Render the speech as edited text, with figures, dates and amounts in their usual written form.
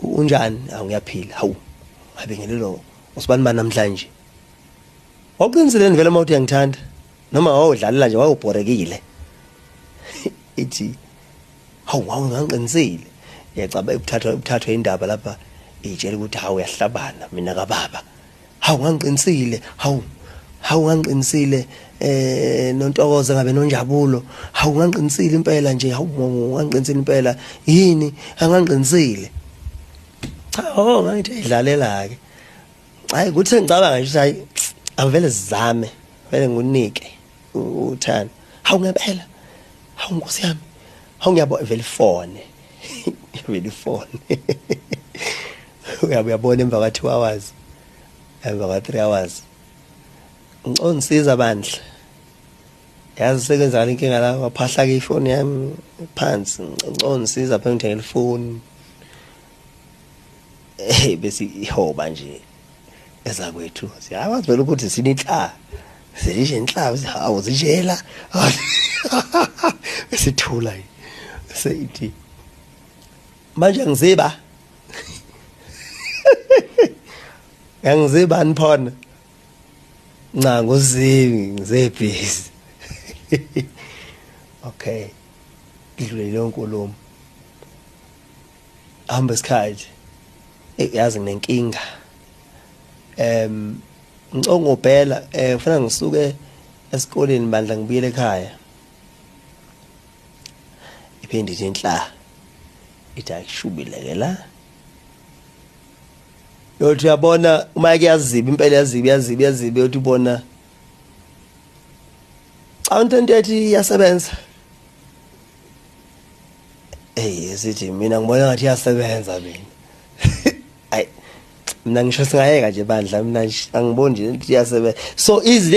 Unjani? Hawu, ngiyaphila. Hawu, ngabingelelo usibani bani namhlanje? Wawuqinisile vele uma uthi uyangithanda noma wawudlalela nje, wawubhorekile? Ithi, hawu, wawu ngangiqinisile. Ngiyacaba ukuthathwa indaba lapha, itshela ukuthi hawu, uyahlabana mina kababa. Hawu, ngangiqinisile. Hawu, hawu, ngangiqinisile. Nontokozo ngabe nonjabulo. Hawu, ngangiqinisile impela nje. Hawu, ngangiqinisile impela. Yini angangiqinisile? Cha, oh, ngangithi idlalela ke. Hayi, kuthi ngicabanga nje, hayi, angivele sizame vele ngikunike uthando. Hawu, ngempela? Hawu, nkosi yami. Hawu, ngiyabona vele ifone, vele ifone. Uyabona, emva kwa 2 hours, emva kwa 3 hours, ngicela ngisiza bandla, yazi sekwenzakala inkinga la, waphahla ke ifoni yami phansi, ngicela ngisiza phela ngithengele ifoni. Bese ihoba nje ezakwethu, siyakwazi vele ukuthi sinitla sishe inhlavu. Hawu, zishela besithula seyithi manje ngiziba yangiziba niphona nca nguzibi ngizebhizi. Okay, idlule leyo nkulumo, hamba isikhathi. Yazi nginenkinga, ngicongo phela, kufanele ngisuke esikoleni bandla ngibuyele ekhaya. Iphinde ithi inhla, ithi akushubile ke la. Yothi uyabona uma kuyaziba impela, yaziba, yaziba, yaziba. Yothi ubona cha, into ethi iyasebenza. Hey, sithi mina ngibona ngathi iyasebenza mina. Ayi, mina ngisho singayeka nje bandla, mina nje angiboni nje ukuthi iyasebenza so izinto.